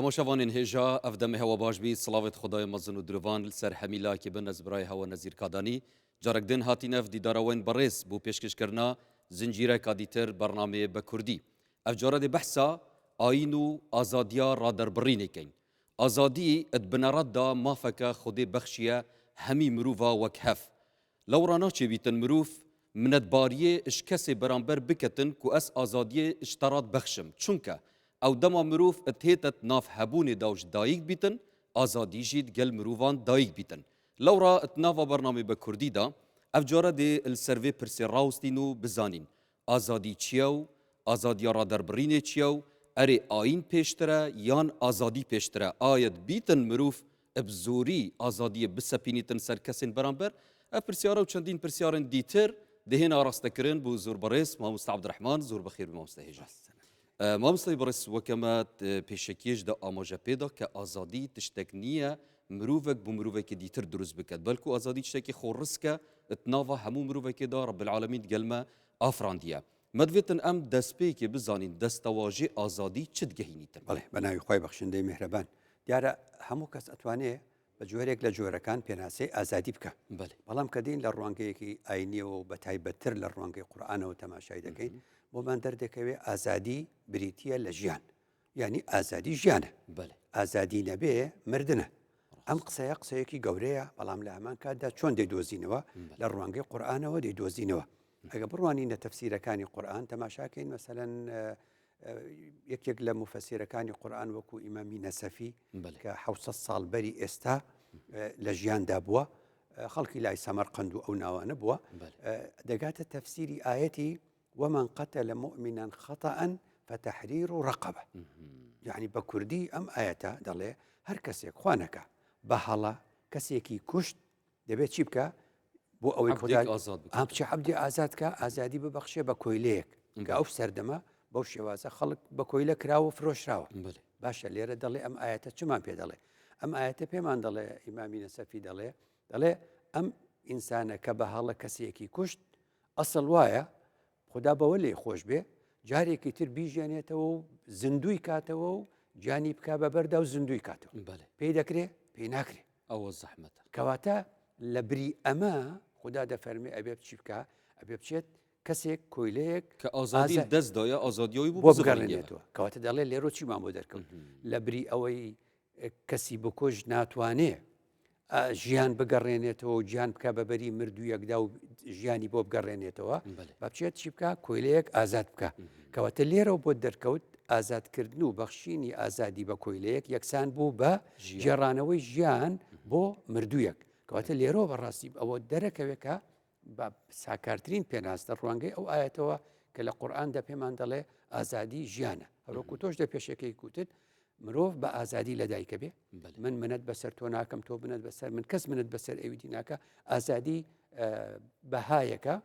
تەماشاوانên hêja ev demê hewa baş bî silavêt Xwedayê mezin û dirovan li ser hemî layekê bin ez birayê hewa Nezîr Kadanî carek din hatîn ev dîdara wên birêz bo pêşkêşkirina zincîreka dîtir bernameyê bi Kurdî. Ev cara dê behsa ayîn û azadiya raderbirrînê keyn. Azadî di binerat de mafeke Xwedê bexşiye hemî mirova wek hev. Lewra naçêbîtin mirov minetbariyê ji kesê beramber biketin ku ez azadiyê ji te re dibexşim. Çunke ew dema mirov tête di nav hebûnê de û ji dayik bîtin, azadî jî digel mirovan dayik bîtin. Lewra di nava bernamê bi kurdî de ev care dê li ser vê pirsê rawestîn û bizanîn Azadî çi ye û azadiya raderbirrînê çi ye û erê ayîn pêştir e yan azadî pêştir e? Aye dibîtin mirov bi zorî azadiyê bisepînîtin ser kesên beramber? Ev pirsyara û çendîn pirsyarên dîtir dihên arastekirin bo zor birêz Mamoste Ebdurehman. Zor bi xêr bî mamoste hêja. Mamosteyê birêz weke me pêşekiyê ji de amaje pê da ke azadî tiştek niye mirovek bo mirovekê dîtir dirust biket belku azadî tiştekî xwe risk e di nava hemû mirovekê de Rebbil Alemîn digel me afirandiye. Me divêtin em destpêkê bizanîn destewajê azadî çi digehînîtin. Belê, bi navê Xwedê bexşindeyê mihreban. Diyar e hemû kes etwanê بە جۆرێک لە جۆرەکان پێناسەی ئازادی بکە. بەلێ. بەڵام کە دێین لە ڕوانگەیەکی ئاینیەوە و بە تایبەتتر لە ڕوانگەی قورئانەوە تەماشای دەکەین، بۆمان دەردەکەوێ ئازادی بریتییە لە ژیان. یانی ئازادی ژیانە. بەلێ. ئازادی نەبێ مردنە. ئەم قسەیە قسەیەکی گەورەیە، بەڵام لە هەمان کاتدا چۆن دەیدۆزینەوە؟ لە ڕوانگەی قورئانەوە دەیدۆزینەوە. ئەگە بڕوانینە تەفسیرەکانی قورئان تەماشاکەین مەسەلەن یەکێک لە موفەسیرەکانی قورئان وەکو ئیمامی نەسەفی کە 600 ساڵ بەری ئێستا لە ژیاندا بووە خەڵکی لای سەمەرقەند و ئەو ناوانە بووە دەگاتە تەفسیری ئاەتی ومن قتل مؤمنا خطأ فتحرير رقبة یعنی بە کوردی ئەم ئاەتە دەڵێ هەر کەسێک خوانەکە بە هەڵە کەسێکی کوشت دەبێت چی بکە بۆ ئەوەی خدا ئازاد بچێ عەبدی ئازاد کە ئازادی ببەخشێ بە کۆیلەیەک کە ئەو سەردەمە بەو شێوازە خەڵک بە کۆیلە کراوە و فرۆشراوە باشە لێرە دەڵێ ئەم ئاەتە چمان پێ دەڵێ ئەم ئاەتە پێمان دەڵێ ئیمامی نەسەفی دەڵێ دەڵێ ئەم ئینسانە کە بە هەڵە کەسێکی کوشت ئەسڵ وایە خودا بەوە لێی خۆش بێ جارێکی تر بیژێنێتەوە و زیندوی کاتەوە و گیانی بک بە بەردا و زیندوی کاتەوە پێی دەکرێ پێی ناکرێ ئەوە زەحمەتە کەواتە لە بری ئەمە خودا دەفەرمێ ئەبێ چی بکە ئەبێ بچێت کەسێک کۆیلەیەک کە ئازادی دەستدایە ئازادیەوەی بۆ بگەڕێنێتەوە کەواتە دەڵێ لێرۆ چیمان بۆ دەرکەوت لە بری ئەوەی کەسی بکوژ ناتوانێ ژیان بگەڕێنێتەوە و گیان بکە بە بەری مردوویەکدا و ژیانی بۆ بگەڕێنێتەوە بە بچێت چی بکە کۆیلەیەک ئازاد بکە کەواتە لێرەوە بۆ دەرکەوت ئازادکردن و بەخشینی ئازادی بە کۆیلەیەک یەکسان بوو بە گێڕانەوەی ژیان بۆ مردوویەک کەواتە لێرەوە بەڕاستی ئەوە دەرەکەوێت کە بە ساکارترین پێناس لە ڕوانگەی ئەو ئاەتەوە کە لە قورآاندا پێمان دەڵێ ئازادی ژیانە هەروەکو تۆش لە پێشەکەی کوتت مرۆڤ بە ئازادی لە دایکە بێ من منەت بەسەر تۆ ناکەم تۆ منەت بەسەر من کەس منەت بەسەر ئەویدی ناکە ئازادی بەهایەکە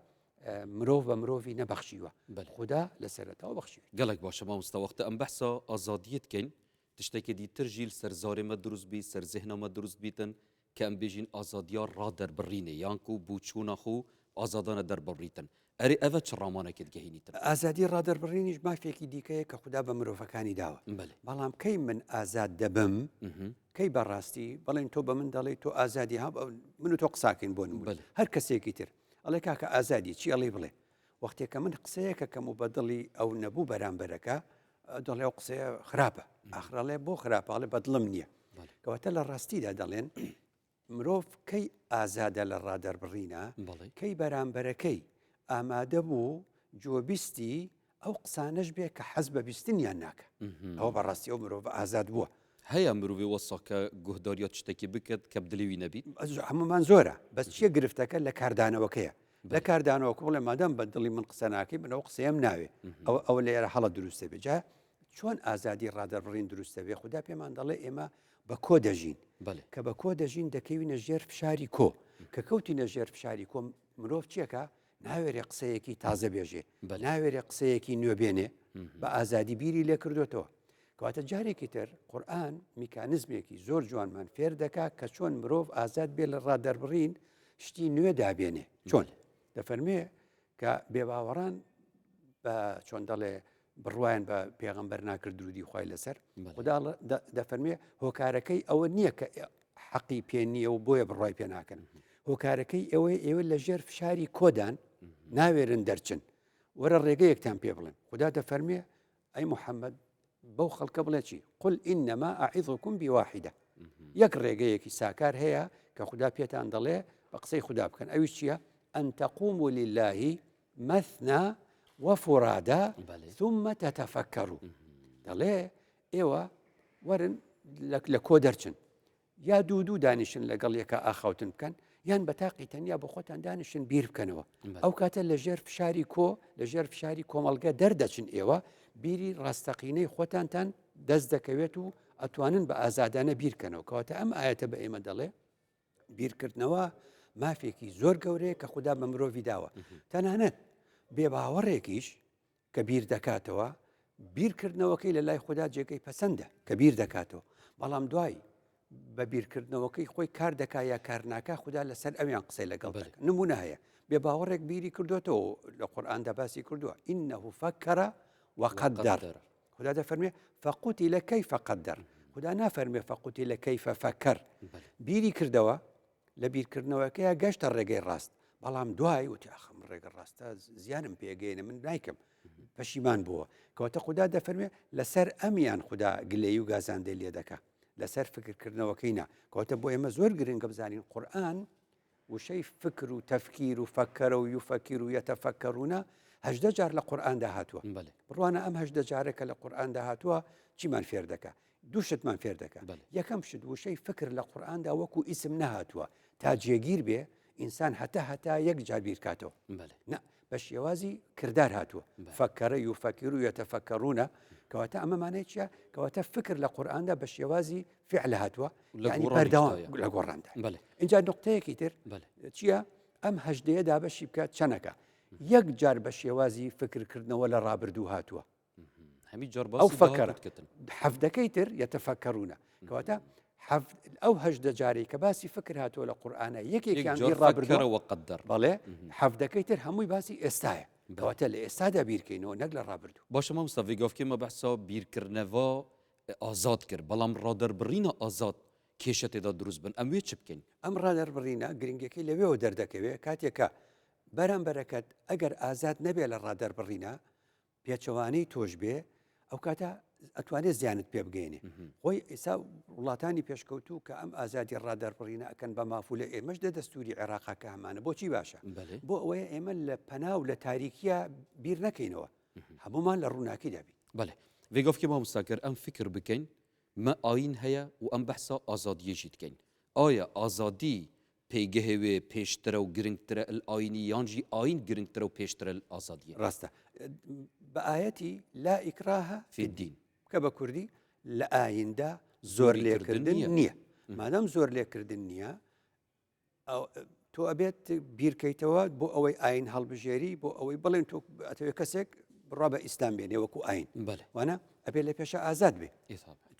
مرۆڤ بە مرۆڤی نەبەخشیوە خدا لە سەرەتاوە بەخشی گەلک باشە مامۆستا وەختە ئەم بەحسا ئازادیت کەین تشتێکی دیتر ژیل سەر زارێ مە دروست بی سەر زێهنا مە دروست بیتن کە ئەم بێژین ئازادیا ڕادەربڕینێ یان کو بوچوونا خو ئازادانە دەرببڕیتن. ئەرێ ئەڤە چ ڕامانەکێ دگەهینیتن؟ ئازادی ڕادەربڕینیش مافێکی دیکەیە کە خودا بە مرۆڤەکانی داوە. بەلێ. بەڵام کەی من ئازاد دەبم؟ کەی بە ڕاستی بەڵێن تۆ بە من دەڵێی تۆ ئازادی ها من و تۆ قساکەین بۆ نموونە. بەلێ. هەر کەسێکی تر ئەڵێ کاکە ئازادی چی ئەڵێی بڵێ. وەختێ کە من قسەیەکەکەم و بە دڵی ئەو نەبوو بەرامبەرەکە دەڵێ ئەو قسەیە خراپە ئاخرەڵێ بۆ خراپاڵێ بەدڵم نییە کەواتە لە ڕاستیدا دەڵێن مرۆڤ کەی ئازادە لە ڕادەربڕینە کەی بەرامبەرەکەی ئامادە بوو جۆبیستی ئەو قسانەش بێ کە حەز بە بیستنیان ناکە ئەوە بەڕاستی ئەو مرۆڤ ئازاد بووە هەیە مرۆڤی وەسا کە گوهداریا شتێکی بکرد کە بدلیوی نەبیت هەمومان زۆرە بەس چیە گرفتەکە لە کاردانەوەکەیە لە کاردانەوەکە بڵێ مادەم بە دڵی من قسە ناکەی من ئەو قسەیەم ناوێ ئەوە ئەوە لێرە هەڵە دروستە بێ جا چۆن ئازادی ڕادەربڕین دروستە بێ خدا پێمان دەڵێ ئێمە بە کۆ دەژین کە بە کۆ دەژین دەکەوینە ژێر فشاری کۆ کە کەوتینە ژێر فشاری کۆ مرۆڤ چیەکە ناوێرێ قسەیەکی تازە بێژێ ناوێرێ قسەیەکی نوێ بێنێ بە ئازادی بیری لێ کردوێتەوە کەواتە جارێکی تر قورآن میکانزمێکی زۆر جوانمان فێر دەکا کە چۆن مرۆڤ ئازاد بێ لە ڕادەربڕین شتی نوێ دابێنێ چۆن دەفەرمێ کە بێباوەڕان بە چۆن دەڵێ. بڕوایان بە پێغەمبەر ناکرد درودی خوای لەسەر خدا دەفەرمێ هۆکارەکەی ئەوە نییە کە حەقی پێ نییە و بۆیە بڕای پێ ناکەن هۆکارەکەی ئەوەی ئێوە لە ژێر فشاری کۆدان ناوێرن دەرچن وەرە ڕێگەیەکتان پێ بڵێن خدا دەفەرمێ ئەی محەممەد بەو خەڵکە بڵێ چی قل إنما أعظكم بواحدة یەک ڕێگەیەکی ساکار هەیە کە خودا پێتان دەڵێ بە قسەی خودا بکەن ئەویش چییە أن تقوموا لله مثنى وفرادى ثم تتفكروا دەڵێ ئێوە وەرن لە کۆ دەرچن یا دوو دوو دانیشن لەگەڵ یەکا ئاخاوتن بکەن یان بە تاقی تەنیا بۆ خۆتان دانیشن بیر بکەنەوە ئەو کاتە لە ژێر فشاری کۆ لە ژێر فشاری کۆمەڵگە دەردەچن ئێوە بیری ڕاستەقینەی خۆتانتان دەست دەکەوێت و ئەتوانن بە ئازادانە بیرکەنەوە کەواتە ئەم ئاەتە بە ئێمە دەڵێ بیرکردنەوە مافێکی زۆر گەورەیە کە خودا بە مرۆڤی داوە تەنانەت بێ باوەڕێکیش کە بیر دەکاتەوە، بیرکردنەوەکەی لە لای خودا جێگەی پەسەندە کە بیر دەکاتەوە، بەڵام دوای بە بیرکردنەوەکەی خۆی کار دەکا یا کار ناکا خودا لەسەر ئەویان قسەی لەگەڵ دەکا. نمونە هەیە بێ باوەڕێک بیری کردوێتەوە لە قورئاندا باسی کردووە إنه فكر وقدر خودا دەفەرمێ فقتل كيف قدر خودا نافەرمێ فقتل كيف فكر بیری کردەوە لە بیرکردنەوەکەیا گەشتە ڕێگەی ڕاست بەڵام دوای وتی ئاخم ڕێگە ڕاستە زیانم پێگەێنە من نایکەم پەشیمان بووە کەواتە خودا دەفەرمێ لەسەر ئەمیان خودا گلەی و گازاندەی لێ دەکا لەسەر فکرکردنەوەکەی نا کەواتە بۆ ئێمە زۆر گرنگە بزانین قورئان وشەی فکر و تەفکیر و فەکەرە و یوفەکیر و یەتەفەکەرونە هەژدە جار لە قورئاندا هاتووە بڕوانە ئەم هەژدە جارە کە لە قورئاندا هاتووە چیمان فێر دەکا دوو شتمان فێر دەکا یەکەم شت وشەی فکر لە قورئاندا وەکو ئیسم نەهاتووە تا جێگیر بێ ئینسان هەتا هەتا یەک جار بیرکاتەوە نە بە شێوازی کردار هاتووە فكر يفكر يتفكرون کەواتە ئەمە مانای چیە کەواتە فکر لە قورئاندا بە شێوازی فعل هاتووە یعنی بەردەوام لە گۆڕاندا اینجا نقطەیەکی تر چییە ئەم هەژدەیە دابەشی بکات چەنەکە یەک جار بە شێوازی فکرکردنەوە لە ڕابردوو هاتووە هەمی جار ئەو فەکەرە حەفدەکەی تر يتفكرون کەواتە ئەو هەژدە جارەی کە باسی فکر هاتووە لە قورئانە یەکێکیان ڕابردووە قدر بەڵێ حەفدەکەی تر هەمووی باسی ئێستاە کەواتە لە ئێستادا بیرکەینەوە نەک لە ڕابردوو باشە مامۆستا ڤیگۆفکی مە بەحسا بیرکردنەوە ئازاد کرد بەڵام ڕادەربڕینە ئازاد کێشە تێدا دروست بن ئەم وێ چ بکەین؟ ئەم ڕادەربڕینە گرنگەکەی لەوێوە دەردەکەوێت کاتێکە بەرامبەرەکەت ئەگەر ئازاد نەبێ لە ڕادەربڕینە پێچەوانەی تۆش بێ ئەو کاتە ئەتوانێت زیانت پێ بگەێنێ خۆی ئێسا وڵاتانی پێشکەوتوو کە ئەم ئازادی ڕادەربڕینە ئەکەن بە مافو لە ئێمەش لە دەستوری عێراقا کە هەمانە بۆچی باشە بۆ ئەوەیە ئێمە لە پەنا و لە تاریکیە بیر نەکەینەوە هەمومان لە ڕووناکی دەبی بەێ ڤێگۆفکی مامۆستاکرد ئەم فکر بکەین مە ئاین هەیە و ئەم بەحسا ئازادیەژی دکەین ئایا ئازادی پێگەهێ وێ پێشترە و گرنگترە ال ئاینی یانژی ئاین گرنگترە و پێشترە ال ئازادیێ؟ ڕاستە بە ئایەتی لا إكراه في الدين کە بە کوردی لە ئایندا زۆر لێکردن نییە مادام زۆر لێکردن نییە تۆ ئەبێت بیرکەیتەوە بۆ ئەوەی ئاین هەڵبژێری بۆ ئەوەی بڵێن تۆ ئەتەوێ کەسێک بڕا بە ئیسلام بێنێ وەکو ئاین وانە ئەبێ لە پێشە ئازاد بێ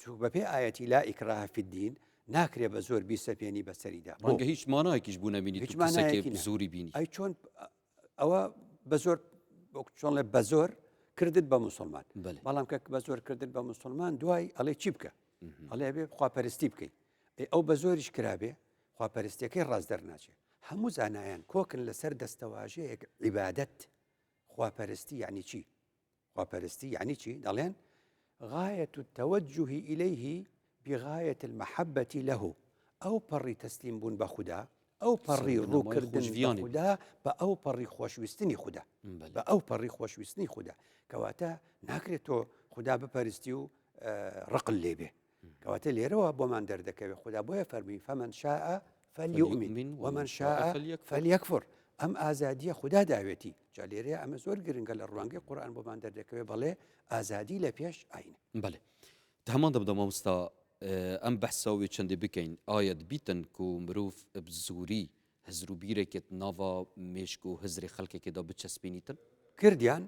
چوو بەپێ ئاەتی لا إكراه في الدين ناکرێ بە زۆر بیسەپێنی بەسەریدا ڕەنگە هیچ مانایەکیش بوو نەبینی هیچ مانایەکی زۆری بینی ئەی چۆن ئەوە بە زۆر چۆن لە بە زۆر کردت بە مسلمان بەڵام کە بە زۆر کردن بە مسلمان دوای ئەڵێ چی بکە ئەڵێ بێ خواپەرستی بکەیت ئەو بە زۆریش کرابێ خواپەرستیەکەی ڕاست دەرناچێ. هەموو زانایان کۆکن لەسەر دەستەواژەیەک عیبادەت، خواپەرستی یەعنی چی؟ خواپەرستی یەعنی چی؟ دەڵێن غایة التوجه إليه بغایة المحبة له ئەو پەڕی تەسلیم بوون بە خودا ئەو پەڕی ڕووکردن بە خودا بە ئەو پەڕی خۆشویستنی خودا بە ئەو پەڕی خۆشویستنی خودا کەواتە ناکرێت تۆ خودا بپەرستی و ڕقل لێبێ کەواتە لێرەوە بۆمان دەردەکەوێت خودا بۆیە فەرمی فمن شاء فلیؤمن ومن شاء فلیکفر ئەم ئازادیە خودا داوێتی جا لێرەیە ئەمە زۆر گرنگە لە ڕوانگەی قورئان بۆمان دەردەکەوێت بەڵێ ئازادی لە پێش ئاینە. بەێ هەمان دەم دە مامۆستا ئەم بەحسا وێ چەندێ بکەین ئایا دبیتن کو مرۆڤ بزوری هزر و بیرێکت ناڤا مێشک و هزری خەلکێکێدا بچەسپینیتن؟ کردیان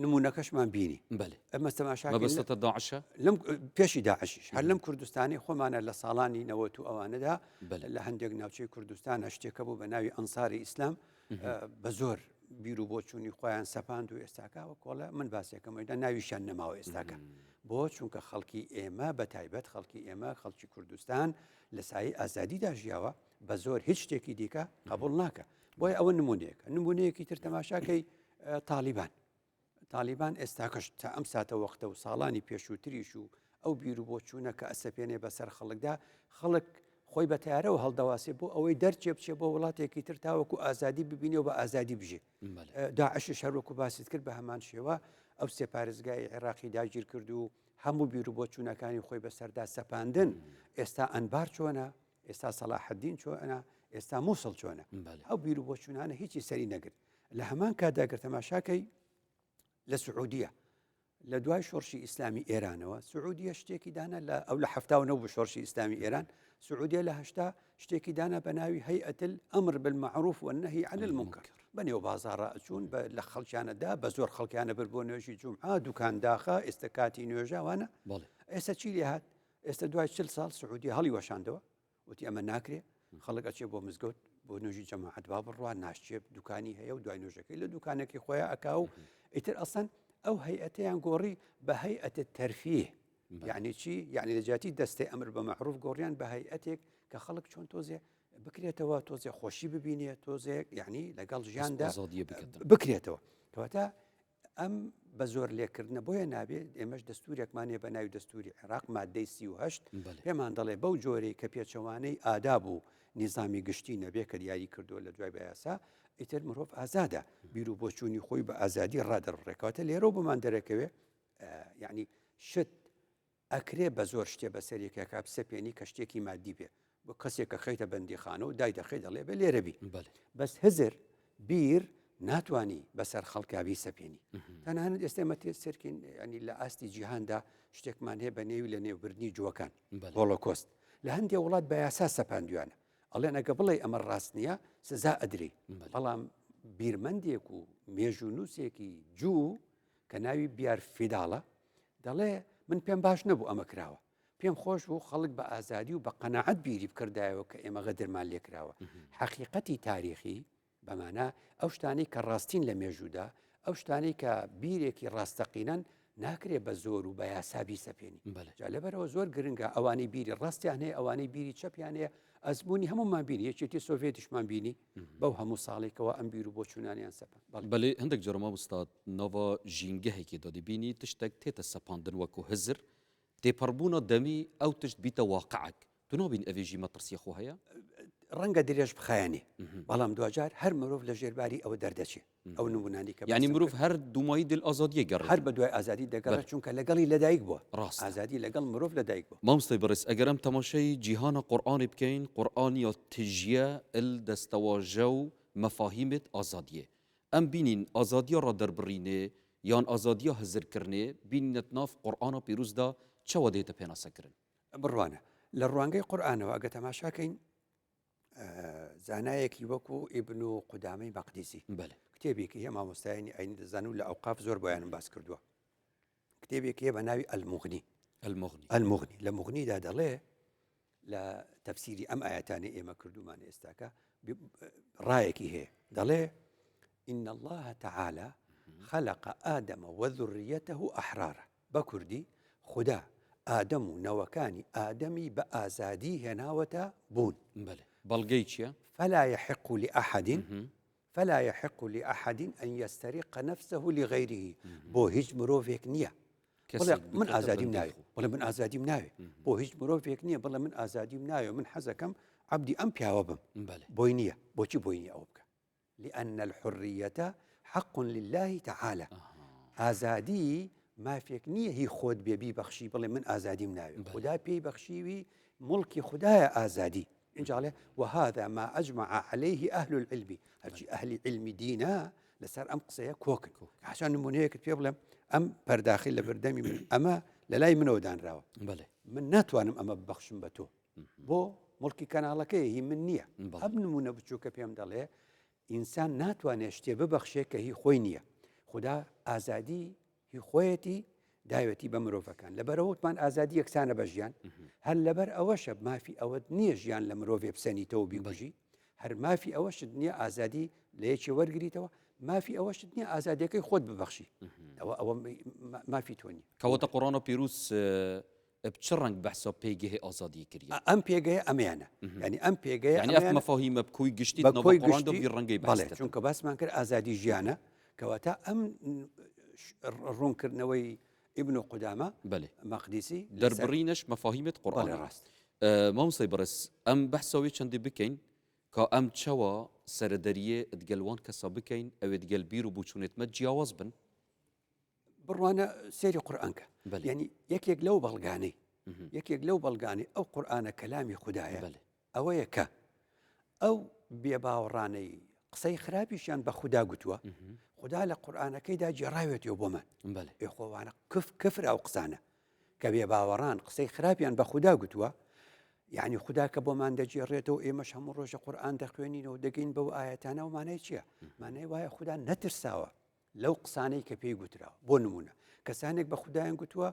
نمونەکەشمان بینی بەێ ئەمە تەماشا مەبەستە داعشە لەم پێشی داعشیش هەر لەم کوردستانی خۆمانە لە ساڵانی نەوەت و ئەوانەدا لە هەندێک ناوچەی کوردستان هەشتێکە بوو بە ناوی ئەنساری ئیسلام بە زۆر. بیر و بۆچوونی خۆیان سەپاند و ئێستاکە وەکۆڵە من باسێکەمەدا ناویشیان نەماوە ئێستاکە بۆ چونکە خەڵکی ئێمە بە تایبەت خەڵکی ئێمە خەڵکی کوردستان لە سایەی ئازادیدا ژیاوە بە زۆر هیچ شتێکی دیکە قبول ناکە بۆیە ئەوە نمونەیەکە نمونەیەکی تر تەماشاکەی تالیبان تالیبان ئێستاکەش تا ئەم ساتە وەختە و ساڵانی پێشووتریش و ئەو بیر و بۆچوونە کە ئەسەپێنێ بەسەر خەڵکدا خەڵک خۆی بە تارەوە هەڵدەواسێ بۆ ئەوەی دەرچێ بچێ بۆ وڵاتێکی تر تاوەکو ئازادی ببینێ و بە ئازادی بژێ داعشش هەروەکو باست کرد بە هەمان شێوە ئەو سێ پارێزگای عێراقی داگیر کرد و هەموو بیر و بۆچوونەکانی خۆی بەسەردا سەپاندن ئێستا ئەنبار چۆنە ئێستا سەڵاحەدین چۆنە ئێستا مووسڵ چۆنە ئەو بیر و بۆچوونانە هیچی سەری نەگرت لە هەمان کاتدا گەر تەماشاکەی لە سعودیە لە دوای شۆڕشی ئیسلامی ئێرانەوە سعودیە شتێکی دانا لە ئەو لە 79 بوو شۆڕشی ئیسلامی ئێران سعودیە لە هەشتا شتێکی دانا بە ناوی هەیئەت الأمر بالمعروف والنهي عن المنكر بە نێو بازاڕە ئەچوون بە لە خەڵکیانەدا بە زۆر خەڵکیانە بر بۆ نوێژی جومعە دوکان داخە ئێستا کاتی نوێژاوانە ئێستا چی لێ هات ئێستا دوای چل ساڵ سعودیە هەڵی وەشاندەوە وتی ئەمە ناکرێ خەڵک ئەچێ بۆ مزگەوت بۆ نوێژی جەماعەت با بڕوا ناشچێ دوکانی هەیە و دوای نوێژەکەی لە دوکانەکەی خۆیان ئەکا و ئیتر ئەسەن ئەو هەیئەتەیان گۆڕی بە هەیئەتە تەرفیه یعنی چی یعنی لە جیاتی دەستەی ئەمر بە مەعروف گۆڕیان بە هەیئەتێک کە خەڵک چۆن تۆزێ بکرێتەوە تۆزێ خۆشی ببینێ تۆزێک یعنی لەگەڵ ژیاندا بکرێتەوە کەواتە ئەم بە زۆر لێکردنە بۆیە نابێت ئێمەش دەستورێکمان هەیە بە ناوی دەستوری عێراق مادەی 38 پێمان دەڵێ بەو جۆرەی کە پێچەوانەی ئاداب و نیزامی گشتی نەبێ کە دیاری کردووە لە دوای بە یاسا ئیتر مرۆڤ ئازادە بیر و بۆچوونی خۆی بە ئازادی ڕادەڕێکاتە لێرەوە بۆمان دەرەکەوێ یعنی شت ئەکرێ بە زۆر شتێ بەسەر یەکێکا بسەپێنی کە شتێکی مادی بێ بۆ کەسێک کە خەیتە بەندیخانە و دای دەخەی دەڵێ بێ لێرە بی بەس هزر بیر ناتانی بەسەر خەڵکا بیسەپێنی تەنانەت ئێستا ئێمە تێ سەرکەین ینی لە ئاستی جیهاندا شتێکمان هەیە بە نێوی لە نێوبردنی جووەکان هۆڵۆکۆست لە هەندێک وڵات بە یاسا سەپاندویانە ئەڵێن ئەگە بڵێ ئەمە ڕاست نییە سزا ئەدرێ بەڵام بیرمەندێک و مێژوونووسێکی جوو کە ناوی بیار فیداڵە دەڵێ من پێم باش نەبوو ئەمە کراوە پێم خۆش بوو خەڵک بە ئازادی و بە قەنەعەت بیری بکردایەوە کە ئێمە غەدرمان لێکراوە حەقیقەتی تاریخی بەمانە ئەو شتانەی کە ڕاستین لە مێژوودا ئەو شتانەی کە بیرێکی ڕاستەقینەن ناکرێ بە زۆر و بە یاسا بیسەپێنی جا لەبەرەوە زۆر گرنگە ئەوانەی بیری ڕاستیان هەیە ئەوانەی بیری چەپیان هەیە ئەزمموی هەمومان بینی یەکێتی سۆڤێتیشمان بینی بەو هەموو ساڵێکەوە ئەم بیر و بۆچوونانیان سەپاند. بەڵێ هەندێک جار مامۆستا ناڤا ژینگەهێکی دا دبینی تشتەک تێتە سەپاندن وەکو هزر تێپەڕبوونا دەمی ئەو تشت بیتە واقعەک تو نابین ئەڤێ ژی مەترسیە خۆ هەیە؟ ڕەنگە درێژ بخایەنێ بەڵام دواجار هەر مرۆڤ لە ژێرباری ئەوە دەردەچێ ئەو نمونانی کە یعنی مرۆڤ هەر دومایی دل ئازادیە گەڕێ هەر بە دوای ئازادی دەگەڕێت چونکە لەگەڵی لەدایک بووە ڕاست ئازادی لەگەڵ مرۆڤ لەدایک بووە. مامۆستای بەڕێز ئەگەر ئەم تەماشای جیهانە قورئانی بکەین قورئان یا تژیە ال دەستەواژە و مەفاهیمت ئازادیە ئەم بینین ئازادیا ڕادەربڕینێ یان ئازادیا هزرکرنێ بینینەت ناف قورئانا پیروزدا چەوە دێتە پێناسە کرن؟ بڕوانە لە ڕوانگەی قورئانەوە ئەگە تەماشاکەین زانایەکی وەکو ئیبن و قودامەی مەقدیسی کتێبێکی هەیە مامۆستایانی ئاینی دەزان و لە ئەوقاف زۆر بۆیانم باس کردووە کتێبێک هەیە بە ناوی المغنی المغنی المغنی لە مغنیدا دەڵێ لە تەفسیری ئەم ئاەتانی ئێمە کردومان ئێستاکە ڕایەکی هەیە دەڵێ إن الله تعالى خلق آدم وذريته أحرارا بە کوردی، خودا ئادەم و نەوەکانی ئادەمی بە ئازادی هێناوەتە بوون. بەلێ. بەڵگەی چیە؟ فلا یحق لأحد فلا یحق لأحد ان یسترق نفسه لغیره بۆ هیچ مرۆڤێک نییە بڵێ من ئازادیم ناوێ بڵێ من ئازادیم ناوێ بۆ هیچ مرۆڤێک نییە بڵێ من ئازادیم ناوێ من حەزەکەم عەبدی ئەم پیاوە بم بۆی نییە بۆچی بۆی نییە ئەوە بکە لان الحریە حق للە تعالی ئازادی مافێک نییە هی خۆت بێ بیبەخشی بڵێ من ئازادیم ناوێ خودا پێی بەخشیوی مڵکی خدایە ئازادی اینجاڵێ وهذا ما أجمع عليه أهل العلم هەرچی ئەهلی علمی دینە لەسەر ئەم قسەیە کۆکن حسان نمونەیەکت پێ بڵێم ئەم پەرداخی لە بەردەمی من ئەمە لە لای منەوە دانراوە من ناتوانم ئەمە ببەخشم بە تۆ بۆ مڵکی کەناڵەکەی هی من نییە ئەم نمونە بچووکە پێم دەڵێ ئینسان ناتوانێت شتێ ببەخشێ کە هی خۆی نییە خدا ئازادی هی خۆیەتی داوێتی بە مرۆڤەکان لەبەرەوەتمان ئازادی یەکسانە بە ژیان هەر لەبەر ئەوەشە مافی ئەوەت نییە ژیان لە مرۆڤێ بسەنیتەوە بیبژی هەر مافی ئەوەشت نییە ئازادی لە یەکێ وەرگریتەوە. مافی ئەوەشت نییە ئازادیەکەی خۆت ببەخشی ئەوە ئەوە مافی تۆ نیە کەواتە قوڕانە پیروز ب چ ڕەنگ بەحسا پێگەهێ ئازادی کریە؟ ئەم پێگەیە ئەمەیانە یعنی ئەم پێگەیە یعنی ئەف مەفاهیمە بکۆی گشتی بە کۆی گشتی بی ڕەنگەی بەڵێ چونکە باسمان کرد ئازادی ژیانە کەواتە ئەم ڕوونکردنەوەی ئیبن و قودامە بەێ مەقدیسی دەربڕینەش مەفاهیمت قورئان ڕاست مامۆستای بەڕێز ئەم بەحسەوەی چەندی بکەین کا ئەم چەوە سەرەدەریێ دگەل وان کەسا بکەین ئەوێ دگەل بیر و بوچونێتمە جیاواز بن؟ بڕوانە سێری قورئان کە یعنی یەکێک لەو بەڵگانەی یەکێک لەو بەڵگانەی ئەو قورئانە کەلامی خودایە ئەوەیە کە ئەو بێباوەڕانەی قسەی خراپیشیان بە خودا گوتووە خودا لە قورئانەکەیدا گێڕاوێتیەوە بۆمان ئێخۆوانە کف کفر ئەو قسانە کە بێباوەڕان قسەی خراپیان بە خودا گوتووە یعنی خودا کە بۆمان دەگێڕێتەوە ئێمەش هەموو ڕۆژە قورئان دەخوێنینەوە دەگەین بەو ئاەتانە و مانای چییە؟ مانای وایە خودا نەترساوە لەو قسانەی کە پێی گوتراوە بۆ نمونە کەسانێک بە خودایان گوتووە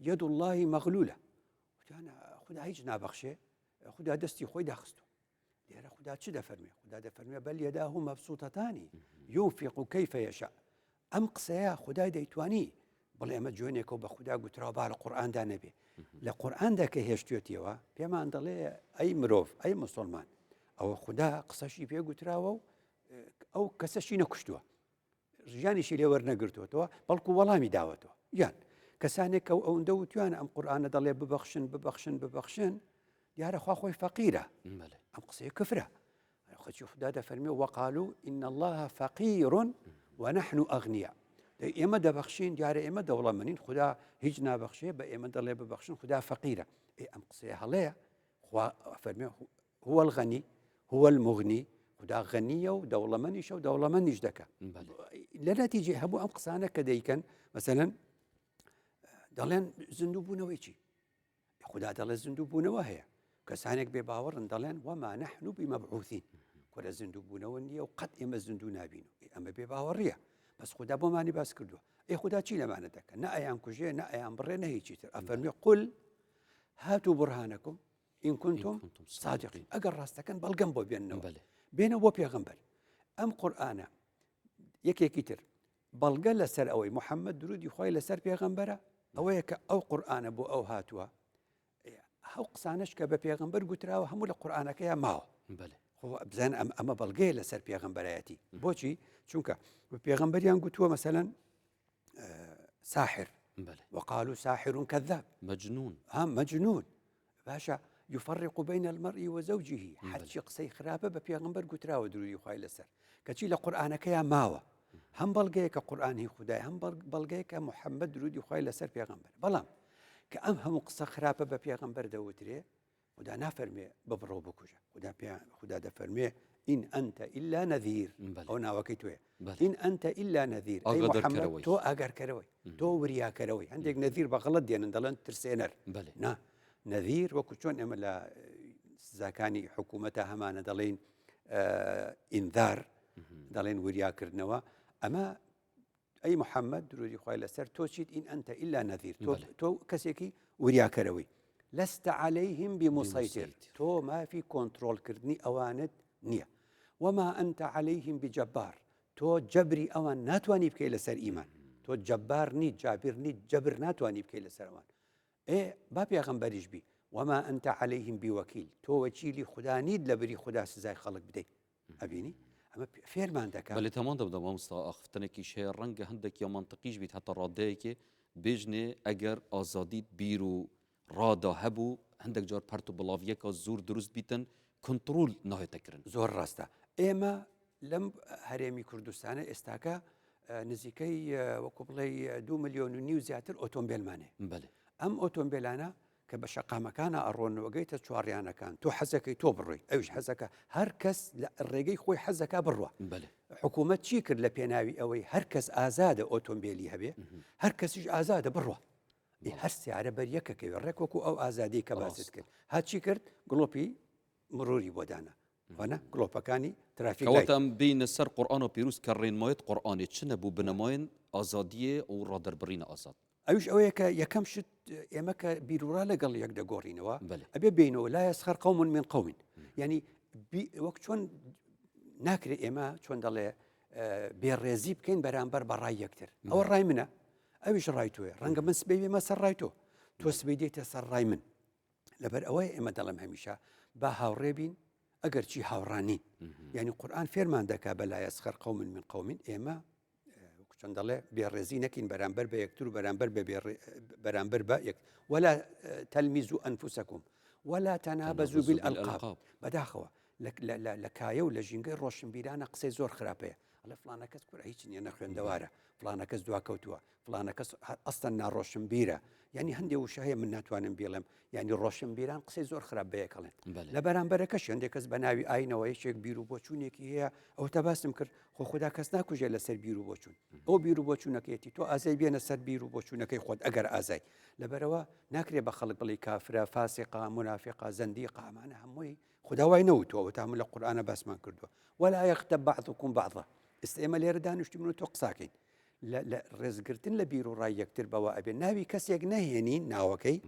يد الله مغلولة وتیانە خودا هیچ نابەخشێ خودا دەستی خۆی داخستووە لێرە خودا چ دەفەرمێ خودا دەفەرمێ بل يداه مبسوطتان ينفق كيف يشاء ئەم قسەیە خدای دەیتوانی بڵێ ئەمە جوێنێکەوە بە خودا گوتراوە با لە قورئاندا نەبێ لە قورئاندا کە هێشتێتیەوە پێمان دەڵێ ئەی مرۆڤ ئەی مسلمان ئەوە خودا قسەشی پێ گوتراوە و ئەو کەسەشی نەکوشتووە ژیانیشی لێ وەرنەگرتووەتەوە بەڵکو وەڵامی داوەتەوە یان کەسانێک کە ئەوەندە وتویان ئەم قورآانە دەڵێ ببەخشن ببەخشن ببەخشن دیارە خوا خۆی فەقیرە ئەم قسەیە کفرە خەچی خدا دەفەرمێ وقالوا إن الله فقير ونحن أغنياء دەی ئێمە دەبەخشین دیارە ئێمە دەوڵەمەنین خدا هیچ نابەخشێ بە ئێمە دەڵێ ببەخشن خدا فەقیرە ئێ ئەم قسەیە هەڵەیە خوا فەرمێ هو الغنی هو المغنی خودا غەنیە و دەوڵەمەنیشە و دەوڵەمەنیش دەکە لە نەتیجەی هەموو ئەم قسانە کە دەیکەن مەسەلەن دەڵێن زیندوو بوونەوەی چی خدا دەڵێ زیندوو بوونەوە هەیە کەسانێک بێ باوەڕن دەڵێن وما نحن بمبعوثين کورە زیندوو بوونەوە نییە و قەت ئێمە زیندوو نابین ئەمە بێ باوەڕیە بەس خدا بۆمانی باس کردووە ئێ خدا چی لەمانە دەکە نە ئەیان کوژێ نە ئەیان بڕێ نە هیچی تر ئەفەرمی قل هاتوا برهانكم إن كنتم صادقين ئەگەر ڕاستەکەن بەڵگەم بۆ بێنەوە بێنە بۆ پێغەمبەر ئەم قورئانە یەکێکی تر بەڵگە لەسەر ئەوەی محەممەد درودی خۆی لەسەر پێغەمبەرە ئەوەیە کە ئەو قورئانە بۆ ئەو هاتووە ئەو قسانش کە بە پێغەمبەر گوتراوە هەموو لە قورئانەکەی ماوە خۆ بزان ئەم ئەمە بەڵگەیە لەسەر پێغەمبەرایەتی بۆچی چونکە پێغەمبەریان گوتووە مەسەلەن ساحر وقالوا ساحر كذاب مجنون ها مجنون باشە يفرق بين المرء وزوجه هەرچی قسەی خراپە بە پێغمبەر گوتراوە درودی خوای لەسەر کەچی لە قورئانەکەیا ماوە هەم بەڵگەیە کە قورئان هی خودای هەم بەڵگەیە کە محەممەد درودی خوای لەسەر پێغمبەر بەڵام کە ئەم هەموو قسە خراپە بە پێغمبەر دەوترێ خودا نافەرمێ ببڕۆ بکوژە خودا پێ خودا دەفەرمێ إن أنت إلا نذير ئەو ناوەکەی توێ إن أنت إلا نذير تۆ ئاگادارکەرەوەی تۆ وریاکەرەوەی هەندێک نذير بە غەڵەت دێنن دەڵێن ترسێنەر نا نذير وەکو چۆن ئێمە لە سزاکانی حکوومەتە هەمانە دەڵێن إنذار دەڵێن وریاکردنەوە ئەمە ئەی محەممەد درودی خوای لەسەر تۆ چیت إن أنت إلا نذير تۆ کەسێکی وریاکەرەوەی لست عليهم بمصيطر تۆ مافی کۆنترۆڵکردنی ئەوانت نییە وما أنت عليهم بجبار تۆ جەبری ئەوان ناتوانانی بکەی لەسەر ئیمان تۆ جەبار نیت جابر نیت جەبر ناتوانانی بکەی لەسەر ئەوان ئێ با پێغەمبەریش بی وما أنت عليهم بوكيل تۆ وەکیلی خودا نیت لە بری خودا سزای خەڵک بدەیت ئەبینی ئەمە فێرمان دەکات بەێ تەمان دەبدە مامۆستا ئاخفتنێکیش هەیە ڕەنگە هەندێک یا مەنتقیش بیت هەتا ڕادەیەکێ بێژنێ ئەگەر ئازادیت بیر و ڕادا هەبوو هەندێک جار پەرت و بڵاویەکە زۆر دروست بیتن کنترول ناهێتەکردن زۆر ڕاستە ئێمە لەم هەرێمی کوردستانە ئێستاکە نزیکەی وەکو بڵێ دو میلیۆن و نیو زیاتر ئۆتۆمبیلمانێ بەێ ئەم ئۆتۆمبیلانە کە بە شەقامەکانا ئەڕۆن و ئەگەیتە چوارڕیانەکان تۆ حەزەکەی تۆ بڕۆی ئەویش حەزەکە هەر کەس لە ڕێگەی خۆی حەزەکە بڕوە حکوومەت چی کرد لە پێناوی ئەوەی هەر کەس ئازادە ئۆتۆمبیلی هەبێ هەر کەسیش ئازادە بڕوە هەر سیارە بەر یەکەکەوێ ڕێک وەکو ئەو ئازادی کە باست کرد هەرچی کرد گڵۆپی مروری بۆ دانا وانە گڵۆپەکانی ترافیک کەواتە ئەم بینە سەر قورئان و پیروز کە ڕێنمایت قورئانێ چ نەبوو بنەماین ئازادیێ و ڕادەربڕینە ئازاد. ئەویش ئەوەیە کە یەکەم شت ئێمە کە بیرورا لەگەڵ یەک دەگۆڕینەوە ئەبێ بینەوە لا يسخر قوم من قوم یعنی وەک چۆن ناکرێ ئێمە چۆن دەڵێ. بێڕێزی بکەین بەرامبەر بە ڕای یەکتر ئەوە ڕای منە ئەویش ڕای تۆیە ڕەنگە من سبەی بێمە سەر ڕای تۆ تۆ سبەی دێتە سەر ڕای من لەبەر ئەوەی ئێمە دەڵێم هەمیشە با هاوڕێ بین ئەگەر چی هاوڕانین یعنی قورآن فێرمان دەکا بە لا يسخر قوم من قوم ئێمە چۆن دەڵێ بێڕێزی نەکەین بەرامبەر بە یەکتر و بەرامبەر بە بەرامبەر بە یەک ولا تلمزوا أنفسكم ولا تنابزوا بالألقاب بەداخەوە لە کایە و لە ژینگەی ڕۆشنبیرانە قسەی زۆر خراپەیە ئەڵێ فلانە کەس کورە هیچ نییە نەخوێندەوارە فلانە کەس دواکەوتووە فلانە کەس ئەستەن ناڕۆشنبیرە یعنی هەندێک وشە هەیە من ناتوانم بیڵێم یعنی ڕۆشنبیران قسەی زۆر خراپ بەیەکەڵێن لە بەرامبەرەکەش هەندێک کەس بە ناوی ئاینەوە یەکێک بیر و بۆچوونێکی هەیە ئەو تا باسم کرد خۆ خدا کەس ناکوژێت لەسەر بیر و بۆچوون ئەو بیر و بۆچوونەکەیەتی تۆ ئازای بێنە سەر بیر و بۆچوونەکەی خۆت ئەگەر ئازای لەبەرەوە ناکرێ بە خەڵک بڵی کافرە فاسقا منافقا زەندیقا ئەمانە هەمووی خودا وای نەوتووە ئەوەتا هەموو لە قورئانە باسمان کردووە ولا یغتب بعضکم بعضا ئێستا ئێمە لێرە دانیشتین من و تۆ قساکەین لە ڕێزگرتن لە بیر و ڕای یەکتر بەوە ئەبێ ناوی کەسێک نەهێنین ناوەکەی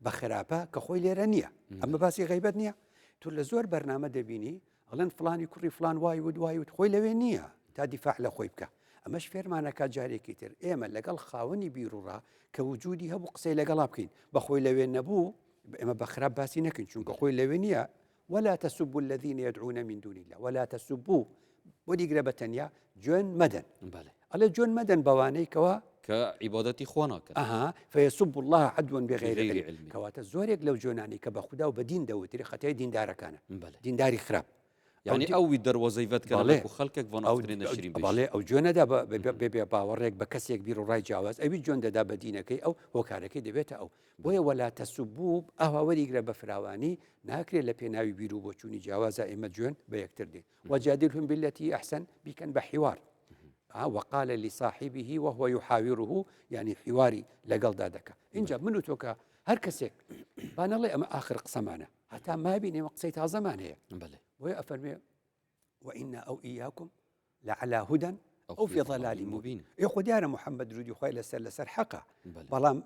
بە خراپە کە خۆی لێرە نییە ئەمە باسی غیبەت نییە تو لە زۆر بەرنامە دەبینی ئەڵێن فلانی کوڕی فلان وای و دوای و خۆی لەوێ نییە تا دیفاع لە خۆی بکە ئەمەش فێرمانەکە جارێکی تر ئێمە لەگەڵ خاوەنی بیرروڕا کە وجودی هەبوو قسەی لەگەڵا بکەین بەخۆی لەوێ نەبوو ئێمە بە خراپ باسی نەکەین چونکە خۆی لەوێ نییە ولا تسبوا الذين يدعون من دون الله ولا تسبوا بۆ دیگرە بە تەنیا جوێن مەدەن بەڵێ ئەڵێ جوێن مەدەن بەوانەی کەوا کە عیبادەتی خوا ناکەن ئەها فيسبوا الله عدوا بغير بغير علم علم. کەواتە زۆرێک لەو جوێنانەی کە بە خودا و بە دین دەوترێ خەتای دیندارەکانە بەڵێ دینداری خراپ یعنی ئەو ئەو وی دەروازەی ڤەت کەنە بەڵێ. وەکو خەڵکێک ڤان ئەو ئاخترێ نەشرین بێژ بەڵێ ئەو جوێن نەدا بە بێ بێ باوەڕێک بە کەسێک بیر و ڕای جیاواز ئەوی جوێن دەدا بە دینەکەی ئەو هۆکارەکەی دەبێتە ئەو بۆیە ولا تسبوا ئەوها وەریگرە بە فراوانی ناکرێت لە پێناوی بیر و بۆچوونی جیاوازە ئێمە جوێن بە یەکتر دێن وجادلهم بالتي أحسن بیکەن بە حیوار وقال لصاحبه وهو يحاوره یعنی حیواری لەگەڵدا دەکا اینجا من و تۆ کە هەر کەسێک با نەڵێ ئەمە ئاخر قسەمانە هەتا مابین ئێمە قسەی تازەمان هەیە بەڵێ بۆیە ئەفەرمێ وإنا أو إياكم لعلى هدى أو في ضلال مبين ئێ خۆ دیارە محەممەد درودی خوای لەسەر لەسەر حەقە بەڵام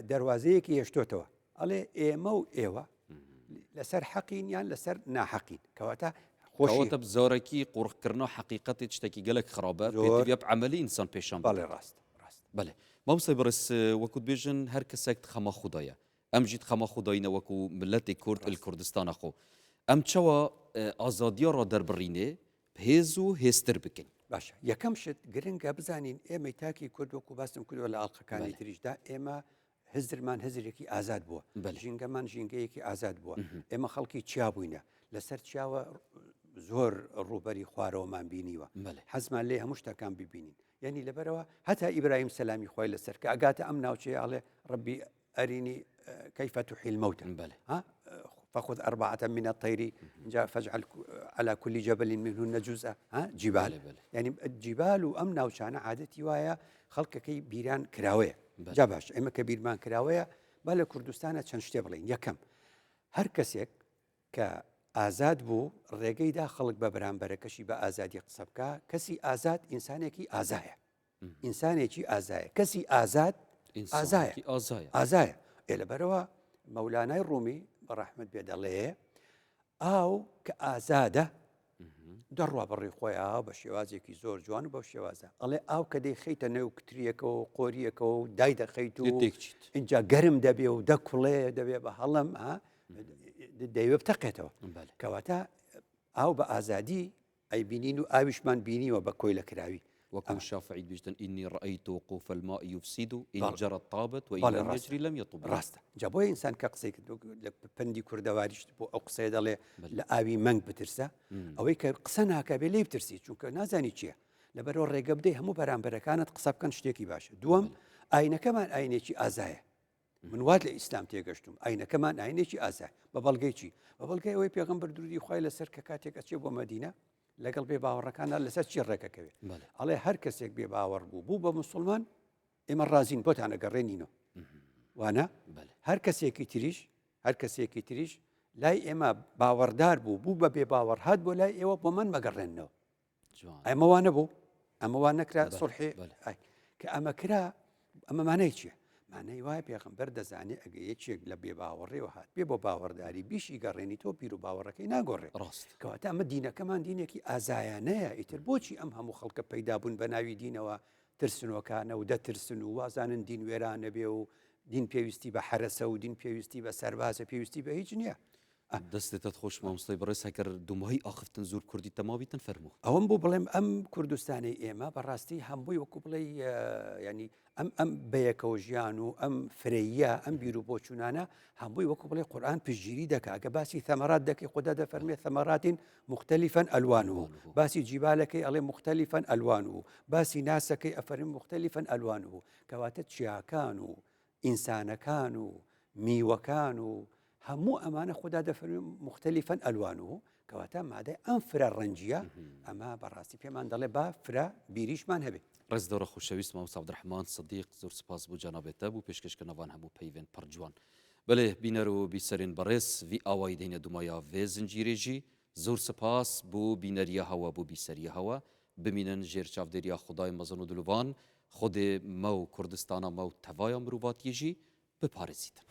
دەروازەیەکی هێشتۆتەوە ئەڵێ ئێمە و ئێوە لەسەر حەقین یان لەسەر ناحەقین کەواتە خۆشیتە زۆرەکی قورخکردنەوە حقیقەتی شتێکی گەلک خراپە پێتیە عملی ئینسان پێشان بەڵێ ڕاست ڕاست بەێ مامۆستای بەڕێز وەکو بێژن هەر کەسێک خەمە خودایە ئەم ژیت خەمە خوداینە وەکو ملەتی کورد ال کوردستانە خۆ ئەم چەوە ئازادیا ڕا دەربڕینێ هێز و هێزتر بکەین. باشە یەکەم شت گرنگە بزانین ئێمەی تاکی کورد وەکو باسم کردووە لە ئاڵقەکانی تریشدا ئێمە هزرمان هزرێکی ئازاد بووە ژینگەمان ژینگەیەکی ئازاد بووە ئێمە خەڵکی چیا بووینە لەسەر چیاوە زۆر ڕووبەری خوارەوەمان بینیوە حەزمان لێ هەموو شتەکان ببینین یعنی لەبەرەوە هەتا ئیبراهیم سەلامی خوای لەسەر کە ئەگاتە ئەم ناوچەیە ئەڵێ ربی أرني كيف تحيي الموتى بەلێ. ها فخذ أربعة من الطير جاء فاجعل على كل جبل منهن جزءا ها جبال بەلێ، بەلێ. یعنی جبال و ئەم ناوچانە عادەتی وایە خەڵکەکەی بیران کراوەیە بەلێ. جا باش ئێمە کە بیرمان کراوەیە با لە کوردستانە چەند شتێ بڵێین یەکەم هەر کەسێک کە ئازاد بوو ڕێگەی دا خەڵک بە بەرامبەرەکەشی بە ئازادی قسە بکا کەسی ئازاد ئینسانێکی ئازایە ئینسانێکی ئازایە کەسی ئازاد ئازایە ئازایە ئازایە ئێ لەبەرەوە مەولانای ڕوومی بە ڕەحمت بێ دەڵێ ئاو کە ئازادە دەڕوا بەڕی خۆیان بە شێوازێکی زۆر جوان و بەو شێوازە ئەڵێ ئاو کە دەیخەیتە نێو کتریەکەەوە و قۆریەکەەوە و دای دەخەیت و تێکچیت اینجا گەرم دەبێ و دەکوڵێ دەبێ بە هەڵم دەیوێ بتەقێتەوە کەواتە ئاو بە ئازادی ئەیبینین و ئاویشمان بینیوە بە کۆیلە کراوی. وەکو شافعی بیژتن انی رأیت وقوف الماء یفسد ان بەڵێ. جرت طابت وان بەڵێ لم ڕاستە. یجری لم یطب. ڕاستە. جا بۆیە ئینسان کە قسەی کرد وەک لە پەندی کوردەواریش بۆ ئەو قسەیە دەڵێ بەلێ. لە ئاوی مەنگ بترسە، ئەوەی کە قسە ناکا بێ لێی بترسی چونکە نازانی چییە. لەبەرئەوە ڕێگە بدەی هەموو بەرامبەرەکانت قسە بکەن شتێکی باشە. دووەم ئاینەکەمان ئاینێکی ئازایە. من وات لە ئیسلام تێگەشتوم ئاینەکەمان ئاینێکی ئازای بە بەڵگەی چی بە بەڵگەی ئەوەی پێغەمبەر درودی خوای لەسەر کە کاتێک ئەچێ بۆ مەدینە لەگەڵ بێ باوەڕەکاندا لەسەر چی ڕێکەکەوێ ئەڵێ هەر کەسێک بێ باوەڕ بوو بوو بە مسلمان ئێمە ڕازین بۆتان ئەگەڕێنینەوە وانە هەر کەسێکی تریش هەر کەسێکی تریش لای ئێمە باوەڕدار بوو بوو بە بێ باوەڕ هات بۆ لای ئێوە بۆ من مەگەڕێنەوە ئەمە وا نەبوو ئەمە وا نەکرا سڵحێ کە ئەمە کرا ئەمە مانای چییە؟ مانای وایە پێغەمبەر دەزانێ ئەگە یەکێک لە بێباوەڕێوە هات بێ بۆ باوەڕداری بیشی گەڕێنی تۆ پیر و باوەڕەکەی ناگۆڕێ ڕاست کەواتە ئەمە دینەکەمان دینێکی ئازایانەیە ئیتر بۆچی ئەم هەموو خەڵکە پەیدا بوون بە ناوی دینەوە ترسنۆکانە و دەترسن و وازانن دین وێرانە بێ و دین پێویستی بە حەرەسە و دین پێویستی بە سەربازە پێویستی بە هیچ نییە. دەستێتت خۆش مامۆستای بەڕێز هەکەر دومایی ئاخفتن زور کوردی تەماویتن فەرموو. ئەوەم بۆ بڵێم ئەم کوردستانەی ئێمە بەڕاستی هەمووی وەکو بڵێ ینی ئەم ئەم بەیەکەوە ژیان و ئەم فرەیە ئەم بیر و بۆچوونانە هەمووی وەکو بڵێ قورآن پشتگیری دەکا کە باسی ثەمەرات دەکەی خدا دەفەرمێ ثەمەراتین مختلفا ألوانه باسی جیبالەکەی ئەڵێ مختلفا ألوانه باسی ناسەکەی ئەفەرمی مختلفا ألوانه کەواتە چیاکان و ئینسانەکان و میوەکان و هەموو ئەمانە خودا دەفەرموێ مختلفا ألوانه کەواتە مادەی ئەم فرە ڕەنگیە ئەمە بەڕاستی پێمان دەڵێ با فرە بیریشمان هەبێ. ڕێزدارە خۆشەویست مامۆستا عبدالرحمن صدیق زۆر سپاس بۆ جەنابت تە بۆ پێشکەشکردنا ڤان هەموو پەیڤێن پڕ جوان. بەلێ بینەر و بیسەرێن بەڕێز ڤی ئاوایی دێینە دومایا ڤێ زنجیرێ ژی زۆر سپاس بۆ بینەریە هەوە بۆ بیسەریە هەوە بمینن ژێر چاڤدێریا خودای مەزن و دلوڤان خودێ مە و کوردستانا مە و تەڤایا مروڤاتیێ ژی بپارێزیتن.